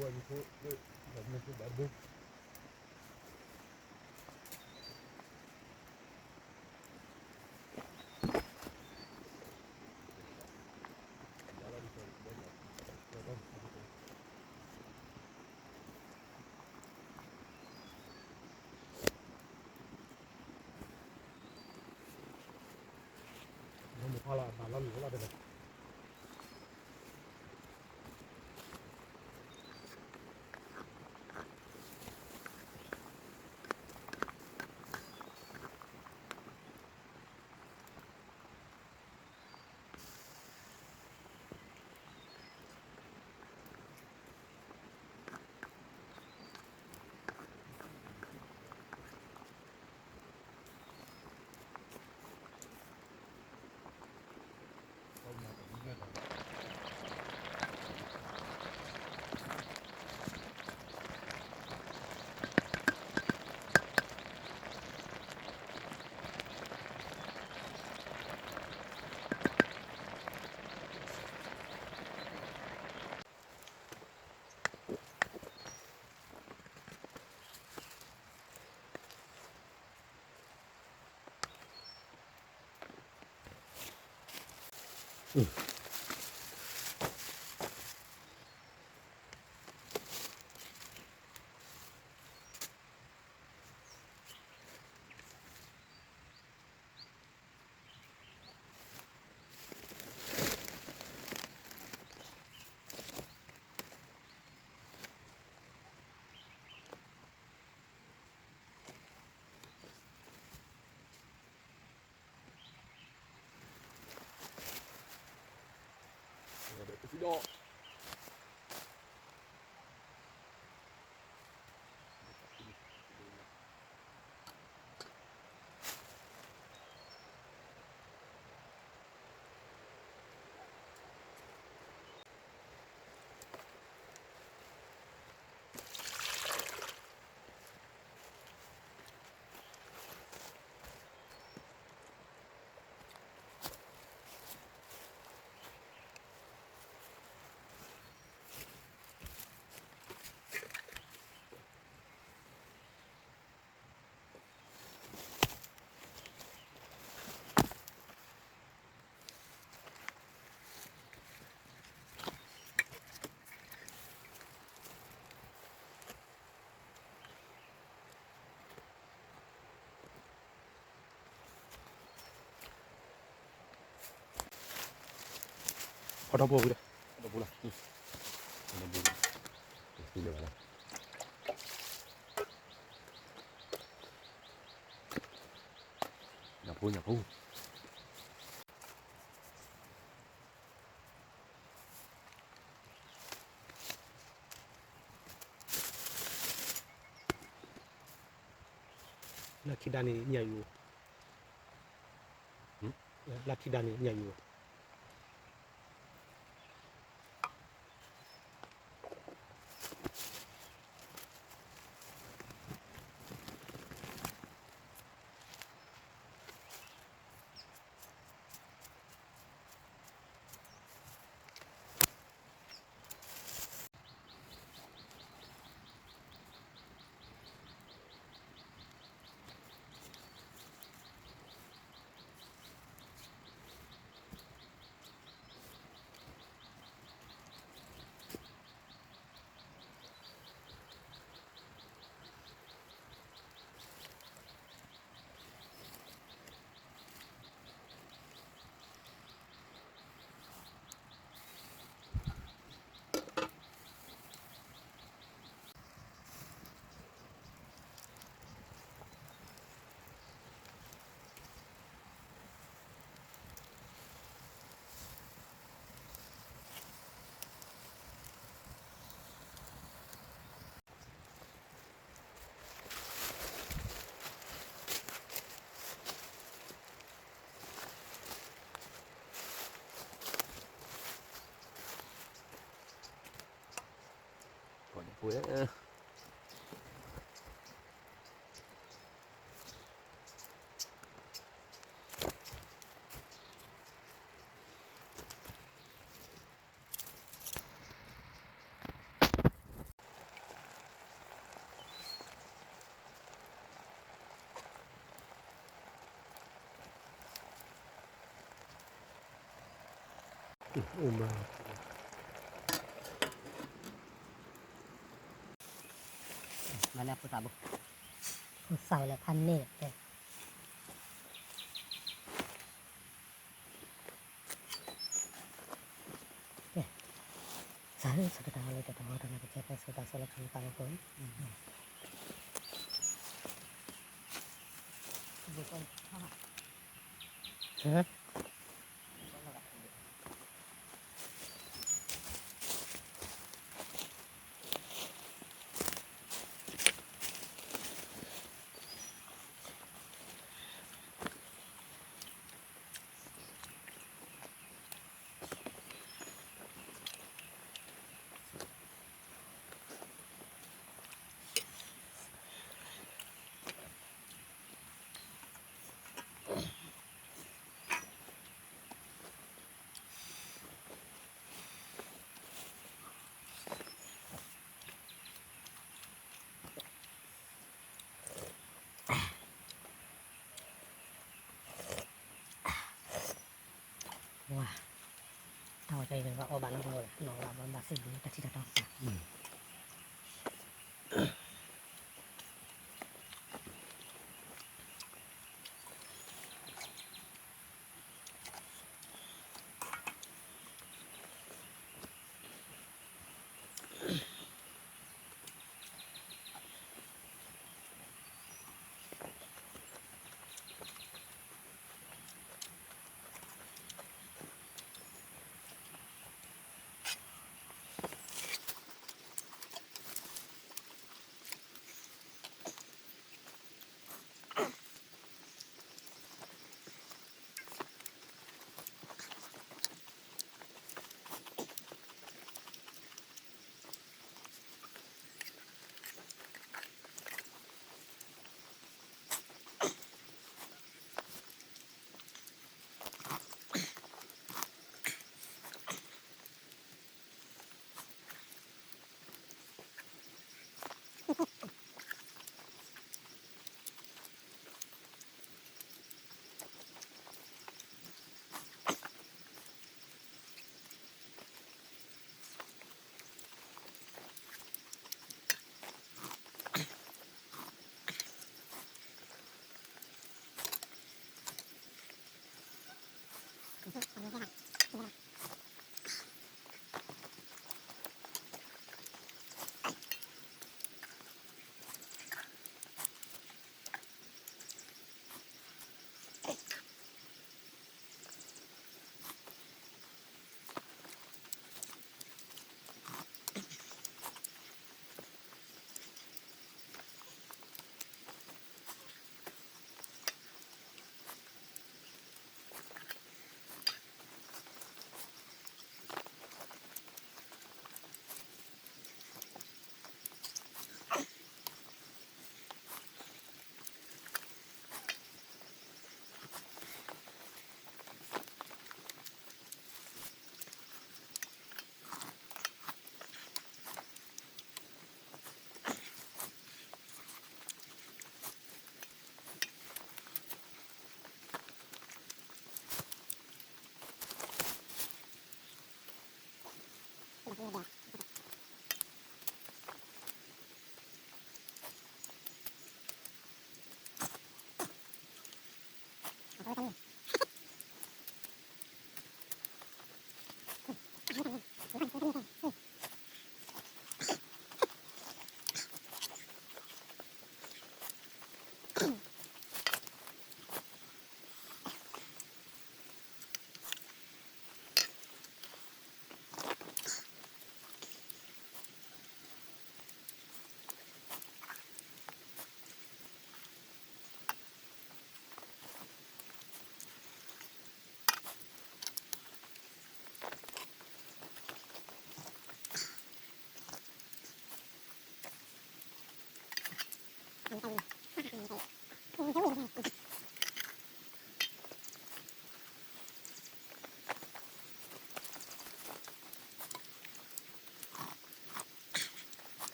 ဟီၣ်ဒီပူၤဝံၤဒီး ဟီၣ်ဒီပူၤလီၤ, ဟီၣ်ဒီပူၤ, ညၣ်ဖိ ညၣ်ဖိ, လၢခံဒါန့ၣ်ညၣ်ယူၤ, လၢခံဒါန့ၣ်ညၣ်ယူၤ. အိၣ်မး, မၤလၢဖိသၣ်ဘိ, ဖိသၣ်ဝဲလၢဖးန့ၢ်, ကဲ, သးလၢသကတၢၢ်လၢတၢ်တဂီၤတၢ်န့ၣ် ကစၢ်သးစီဆှံသးလၢပဂီၢ်, ဝါ, တၢ်ဝဲတၢ်အံၤန့ၣ် ဘၣ်အီၣ်ဘၣ်နီတဘျီလၢ်, နီၢ်ဘၣ်ဘၣ်စံးဘျုးတၢ်ထံၣ်တၢ်တီ,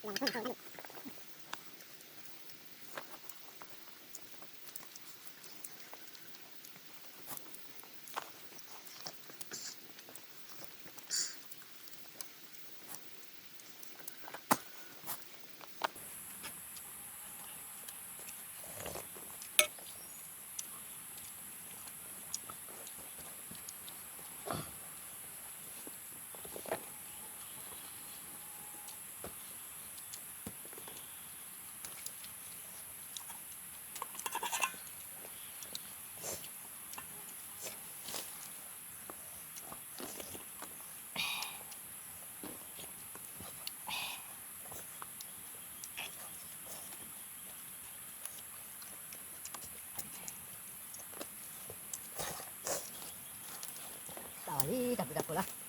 တၢ်လံ တၢ်ဘျုးတၢ်ဖှိၣ်လီၤ.